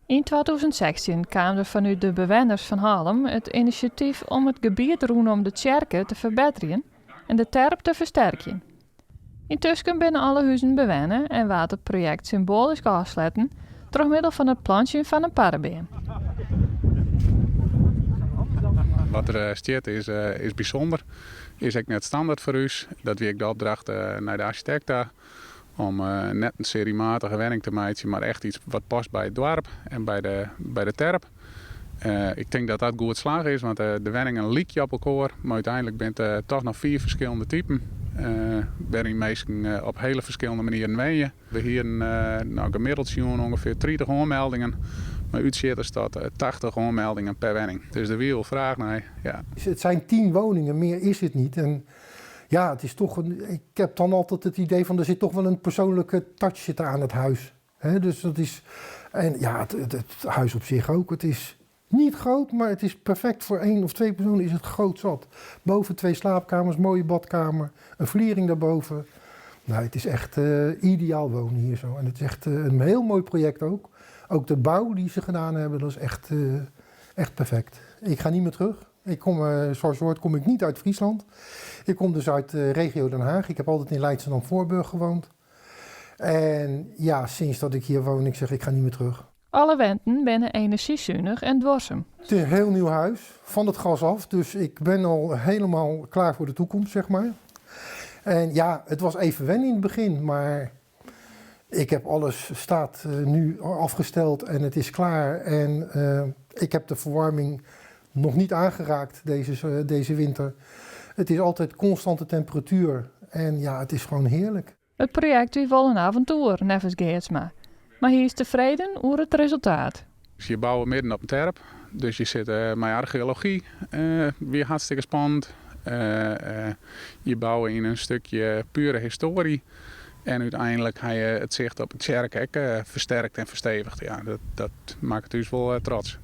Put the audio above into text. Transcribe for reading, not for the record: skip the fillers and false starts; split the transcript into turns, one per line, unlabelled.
Yn 2016 kaam der fanút de bewenners fan Hallum it inisjatyf om it gebiet rûnom de tsjerke te ferbetterjen en de terp te fersterkjen. Yntusken binne alle huzen bewenne en waard it projekt symboalysk ôfsletten troch middel fan it plantsjen fan in parrebeam.
Wat der stiet is, is bysûnder, is ek net standert foar ús. Dat wie ek de opdracht nei de arsjitekt ta, om net in serymatige wenning te meitsjen, mar echt iets wat past by it doarp en by de, by de terp. Ik tink dat dat goed slagge is, want de wenningen lykje op elkoar, mar úteinlik binne it toch noch fiif ferskillende typen, wêryn minsken op hiele ferskillende manieren wenje. We hienen no gemiddeld sjoen ûngefear 30 oanmeldingen, mei útsjitters tot 80 oanmeldingen per wenning. Dus der wie wol fraach nei, ja.
Het zijn 10 woningen, meer is het niet. En ja, het is toch een, ik heb dan altijd het idee van er zit toch wel een persoonlijke touch zit aan het huis. He, dus dat is, en ja, het huis op zich ook. Het is niet groot, maar het is perfect voor één of twee personen is het groot zat. Boven twee slaapkamers, mooie badkamer, een vliering daarboven. Nou, het is echt ideaal wonen hier zo. En het is echt een heel mooi project ook. Ook de bouw die ze gedaan hebben, dat is echt, echt perfect. Ik ga niet meer terug. Ik kom, zoals je hoort, kom ik niet uit Friesland. Ik kom dus uit de regio Den Haag. Ik heb altijd in Leidschendam-Voorburg gewoond. En ja, sinds dat ik hier woon, ik zeg ik ga niet meer terug.
Alle wenten binne enerzjysunich en duorsum.
Het is een heel nieuw huis, van het gas af. Dus ik ben al helemaal klaar voor de toekomst, zeg maar. En ja, het was even wennen in het begin, maar ik heb alles staat nu afgesteld en het is klaar. En ik heb de verwarming nog niet aangeraakt deze winter. Het is altijd constante temperatuur en ja, het is gewoon heerlijk.
It projekt wie wol in avontoer, neffens Geertsma. Mar hy is tefreden oer it resultaat.
Dus je bouwe midden op in terp, dus je sit mei archeology, wie hartstikke spannend. Je bouwe yn in stikje pure histoarje en úteinlik ha je it sicht op de tsjerke ek fersterkt en ferstevige. Ja, dat makket ús wol trots.